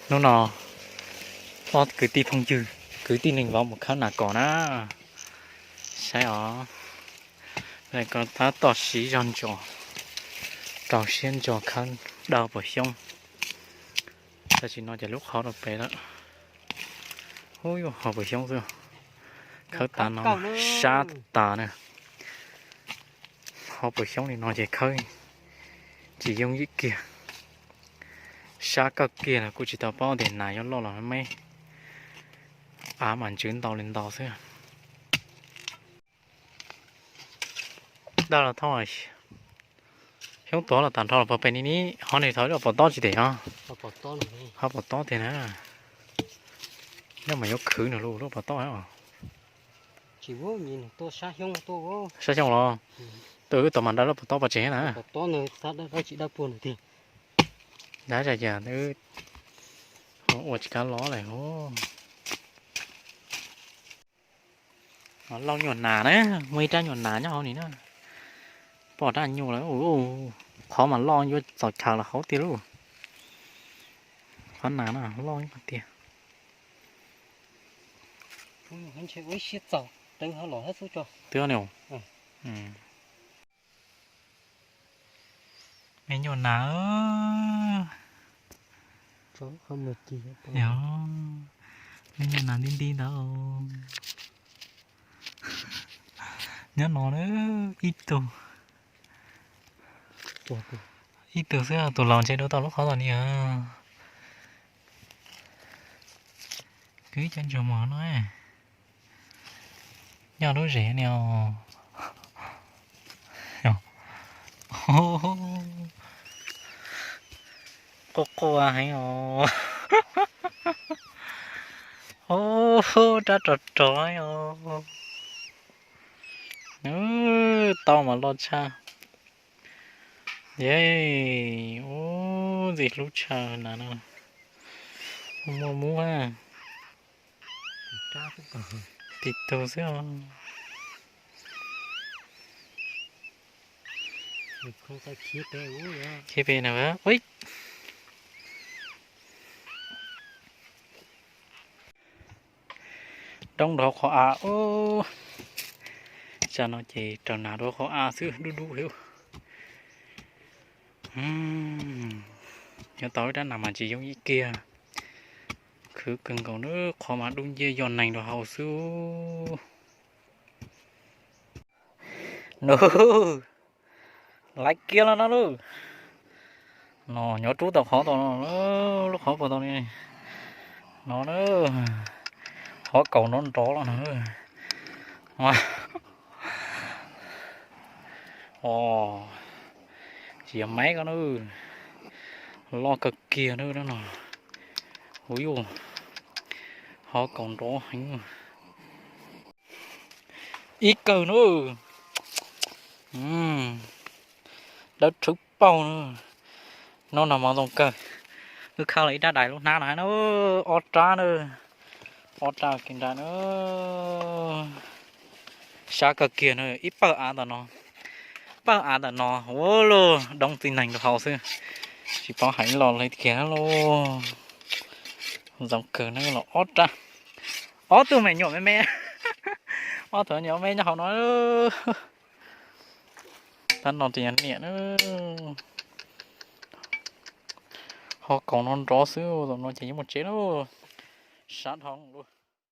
Hnub no ob kwv tij phooj ywg, kwv tij neej vauv mus khawb nas kos na. Saib os, ko tab tom siv zog ntsos, rau siab ntso khawb dawb paug xyoob. Tam sim no ces lub qhov rau pem lawm. Ub, yuav hauv paug xyoob xwb. Khawb tas no sab tas na. Hauv paug xyoob li no ces khawb tsis yooj yim kiag. Sab kawg kiag los kuj tsis tau paub tias nas yuav loj los me. Av mas ntsws ntau li ntau xwb. Dawb los thoob, xyoob tuag los tag nrho los puag pem ni ni, ho nws thaum lub pov tob tsis tem no. Ho pov tob tiag na. Nyob mas yuav khwv nws lub pov tob. Sab xyoob los, tus wb tau mas dawb lub pov tob pov tseg na. Dab tsi cas wb ua tsis kav los lawm. Lauj, nyuam nas na, muaj ib rab nyuam nas nyob hauv ni na. Pom rab nyuam lawm, qhov mas loj yuav txaus chaws los hauv tiag lauj. Qhov nas no loj tiag. Twb ni, me nyuam nas, me nyuam nas nti nti ntawd. Nyob no na, ib tug, ib tug xwb, tus laus ntshe dua tau lub qhov los ni. Kwv cov ntsuag mos no, nyob lub zem ni os. Quaj quaj heev os. Ub, rab rog rog os. Tau mas loj tshaj. Yej, ub, ntxim hlub tshaj nas no. Muaj mub a. Tib tug xwb os. Khiav pem na. Doob rau qhov av. Tsam no ces raws nas rau qhov av xwb, dub dub heev. Nyob tau ib rab nas mas tsis yooj yim kiag. Khwv kawg nkaus na, qhov mas dub nciab yog neeg rau hauv xwb. Nws laiv kiag los no lauj. No nyob rub tau qhov tau no, lub qhov puas tau ni. No na, qhov kaus nrov nrov los no. Os, tsis yog maiv ko na, loj kawg kiag na no. Ub yuj, qhov kaus nrov heev. Ib kawg na. Dawb rhwv paug na. Hnub no hmoov zoo kawg. Wb khawb los ib rab dais lub hnab no na. Ob rab na. Ob rab kiag nrad na. Sab kawg kiag na, ib pawg av ntawm no. Pawg av ntawm no ua luaj doob txiv neeg rau hauv xwb. Tsis paub hais los li kiag lauj. Zoo kawg na, los ob rab. Ob tug me nyuam me me. Ob tug me nyuam me nyob hauv no. Tab no tias niam na. Ho kaus no nrov xwb, zaum no ces yuav mus tsev lauj. Sab dhau lauj.